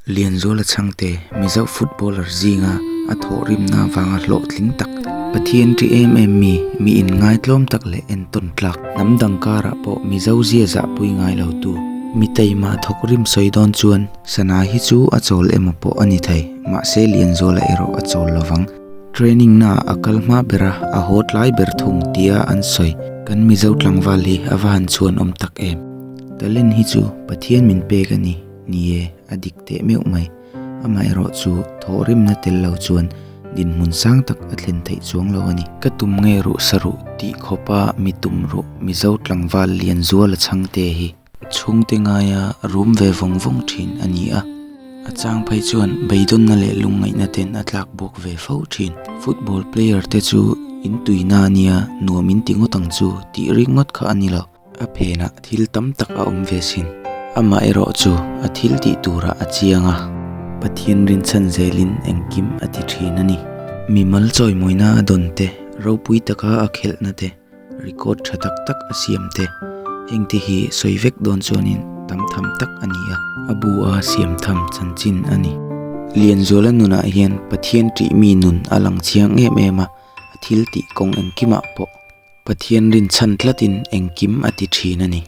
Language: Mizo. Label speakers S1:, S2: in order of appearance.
S1: Lianzuala Chhangte, Mizo footballer zinga a thawhrimna avanga hlawhtling tak, Pathian ṭi em em mi, mi inngaitlawm tak leh entawn tlak, hnam dang karah pawh Mizo zia zahpui ngai lo tu, mi taima thawkrim sawi dawn chuan sana hi chu a chawl emaw pawh a ni thei, mahse Lianzuala erawh a chawl lovang. Training na a kal hma ber a, a haw tlai ber thung tia an sawi. Kan Mizo tlangval hi a va han chhuan awm tak em. Talent hi chu Pathian min pek a ni. Ni e, a dik teh meuh mai. Amaherawh chu thawhrimna tel lo chuan dinhmun sang tak a thlen theih chuang lo a ni. Ka tum nge ruh sa ruh tih khawpa mi tum ruh Mizo tlangval Lianzuala chhangte hi chhungte ngaia rum ve vawng vawng thin a ni a. A chang phei chuan beidawnna leh lungngaihna ten a tlak buak ve fo thin. Football player te chu in tuina a nia nuam in ti ngawt ang chu tih ringawt kha a ni lo. A phenah thil tam tak a awm ve sin. Amah erawh chu a thil tih turah a chiang a, Pathian rinchhan zelin engkim a ti thin a ni. Mimal chawimawina a dawn te, ropui taka a khelhna te, record tha tak tak a siam te, hengte hi sawi vek dawn chuanin tam tham tak a ni a. A bu a siam tham chanchin a ni. Lianzuala nunah hian Pathian ṭihmi nun a lang chiang em em a, a thil tih kawng engkimah pawh. Pathian rinchhan tlatin engkim a ti thin a ni.